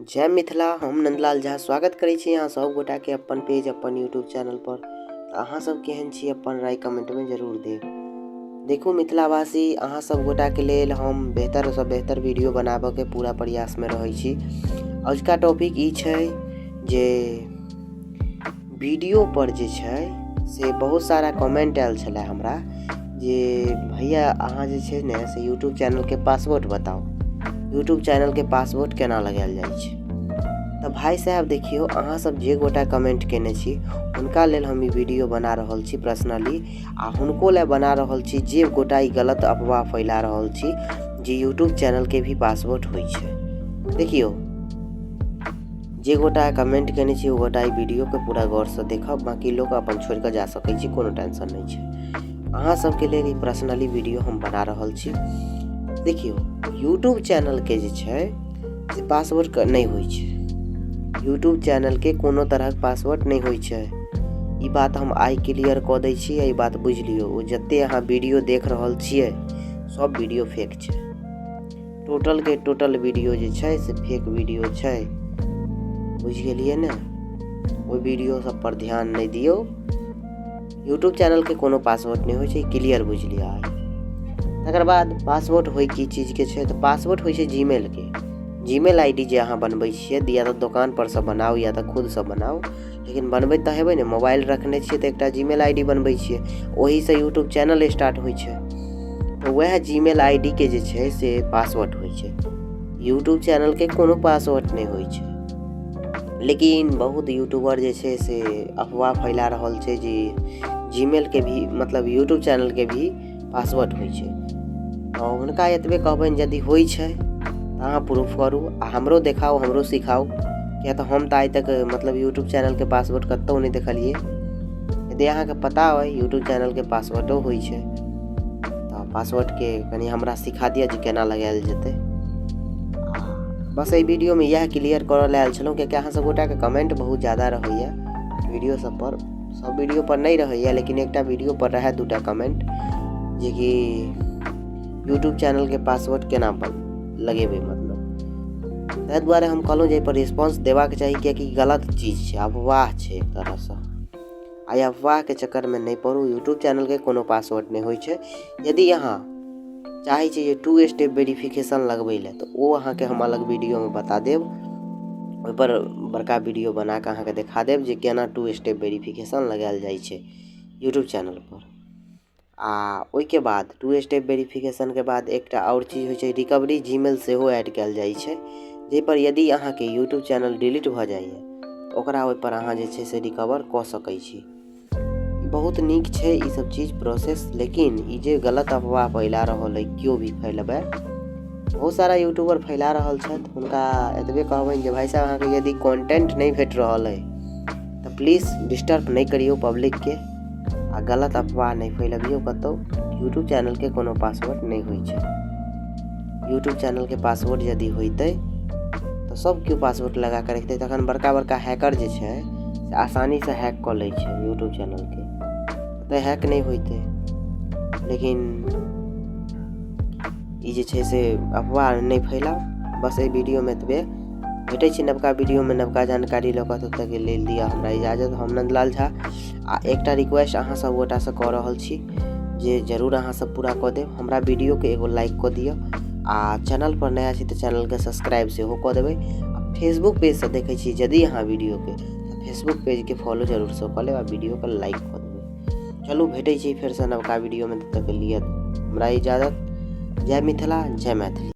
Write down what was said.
जय मिथिला। हम नंदलाल झा स्वागत करै छी अहाँ सब गोटाके अपन पेज अपन यूट्यूब चैनल पर। तऽ अहाँ सब केहन छी अपन राय कमेंटमे जरूर देब। देखू मिथिलावासी, अहाँ सब गोटाके लेल हम बेहतरसँ बेहतर वीडियो बनाबऽके पूरा प्रयासमे रहै छी। अजुका टॉपिक ई छै जे वीडियो पर जे छै से बहुत सारा कमेंट आयल छलै हमरा जे भैया अहाँ जे छै ने से यूट्यूब चैनलके पासवर्ड बताउ, यूट्यूब चैनलके पासवर्ड केना लगायल जाइ छै। तऽ भाइ साहेब देखियौ, अहाँ सब जे गोटा कमेंट केने छी हुनका लेल हम ई वीडियो बना रहल छी पर्सनली, आ हुनको लए बना रहल छी जे गोटा ई गलत अफवाह फैला रहल छी जे यूट्यूब चैनलके भी पासवर्ड होइ छै। देखियौ, जे गोटा कमेंट केने छी ओ गोटा ई वीडियोके पूरा गौरसँ देखब, बाँकी लोक अपन छोड़ि कऽ जा सकै छी, कोनो टेंशन नहि छै। अहाँ सबके लेल ई पर्सनली वीडियो हम बना रहल छी। देखियौ, यूट्यूब चैनलके जे छै से पासवर्ड नहि होइ छै। यूट्यूब चैनलके कोनो तरहक पासवर्ड नहि होइ छै। ई बात हम आइ क्लियर कऽ दै छी, ई बात बुझि लियौ। ओ जते अहाँ वीडियो देख रहल छियै सब वीडियो फेक छै। टोटल के टोटल वीडियो जे छै से फेक वीडियो छै, बुझि गेलियै ने। ओहि वीडियो सब पर ध्यान नहि दियौ। यूट्यूब चैनलके कोनो पासवर्ड नहि होइ छै, क्लियर बुझि लिअ आइ। तकर बाद पासवर्ड होइ की चीजके छै, तऽ पासवर्ड होइ छै जीमेलके। जीमेल I D जे अहाँ बनबै छियै, या तऽ दोकान पर सँ बनाउ या तऽ खुदसँ बनाउ, लेकिन बनबैत तऽ हेबै ने। मोबाइल रखने छियै तऽ एकटा जीमेल I D बनबै छियै, ओहीसँ यूट्यूब चैनल स्टार्ट होइ छै। तऽ वएह जीमेल I D के जे छै से पासवर्ड होइ छै। यूट्यूब चैनलके कोनो पासवर्ड नहि होइ छै। लेकिन बहुत यूट्यूबर जे छै से अफवाह फैला रहल छै जे जीमेलके भी मतलब यूट्यूब चैनलके भी पासवर्ड होइ छै। तऽ हुनका एतबे कहबनि, यदि होइ छै तऽ अहाँ प्रूफ करू आ हमरो देखाउ, हमरो सिखाउ, किया तऽ हम तऽ आइ तक मतलब यूट्यूब चैनलके पासवर्ड कतहु नहि देखलियै। यदि अहाँके पता अइ यूट्यूब चैनलके पासवर्डो होइ छै तऽ पासवर्डके कनि हमरा सिखा दिअ जे केना लगायल जेतै। बस एहि वीडियोमे इएह क्लियर करऽ लए आयल छलहुँ, कियाकि अहाँ सब गोटाके कमेंट बहुत ज्यादा रहैए वीडियो सब पर। सब वीडियो पर नहि रहैए, लेकिन एकटा वीडियो पर रहए दूटा कमेंट जेकि यूट्यूब चैनलके पासवर्ड केना लगेबै मतलब। ताहि दुआरे हम कहलहुँ जे एहिपर रिस्पॉन्स देबाक चाही, कियाकि गलत चीज छै, अफवाह छै एक तरहसँ। आ अफवाहके चक्करमे नहि पड़ू। यूट्यूब चैनलके कोनो पासवर्ड नहि होइ छै। यदि अहाँ चाहै छी जे टू स्टेप वेरिफिकेशन लगबै लए, तऽ ओ अहाँके हम अलग वीडियोमे बता देब। ओहिपर बड़का वीडियो बना कऽ अहाँके देखा देब जे केना टू स्टेप वेरिफिकेशन लगायल जाइ छै यूट्यूब चैनलपर। आ ओहिके बाद टू स्टेप वेरिफिकेशनके बाद एकटा आओर चीज होइ छै, रिकवरी जीमेल सेहो ऐड कयल जाइ छै, जाहिपर यदि अहाँके यूट्यूब चैनल डिलीट भऽ जाइए तऽ ओकरा ओहिपर अहाँ जे छै से रिकवर कऽ सकै छी। बहुत नीक छै ई सब चीज प्रोसेस। लेकिन ई जे गलत अफवाह फैला रहल अइ, केओ भी फैलबै, बहुत सारा यूट्यूबर फैला रहल छथि, हुनका एतबे कहबनि जे भाइ साहब, अहाँके यदि कॉन्टेंट नहि भेट रहल अइ तऽ प्लीज डिस्टर्ब नहि करियौ पब्लिकके आ गलत अफवाह नहि फैलबियौ कतहु। यूट्यूब चैनलके कोनो पासवर्ड नहि होइ छै। यूट्यूब चैनलके पासवर्ड यदि होइतै तऽ सब केओ पासवर्ड लगा कऽ रखितै। तखन बड़का बड़का हैकर जे छै से आसानीसँ हैक कऽ लै छै यूट्यूब चैनलके, तऽ हैक नहि होइतै। लेकिन ई जे छै से अफवाह नहि फैलाउ। बस एहि वीडियोमे एतबे। भेटै छी नवका वीडियोमे नवका जानकारी लऽ कऽ, तब तकके लेल दिअ हमरा इजाजत। हम नन्दलाल झा। आ एकटा रिक्वेस्ट अहाँ सब गोटासँ कऽ रहल छी जे जरूर अहाँ सब पूरा कऽ देब। हमरा वीडियोके एगो लाइक कऽ दिअ, आ चैनल पर नया छी तऽ चैनलके सब्सक्राइब सेहो कऽ देबै। आ फेसबुक पेजसँ देखै छी यदि अहाँ वीडियोके, तऽ फेसबुक पेजके फॉलो जरूरसँ कऽ लेब आ वीडियोके लाइक कऽ देबै। चलू, भेटै छी फेरसँ नवका वीडियोमे, तब तकके लिए हमरा इजाजत। जय मिथिला, जय मैथिली।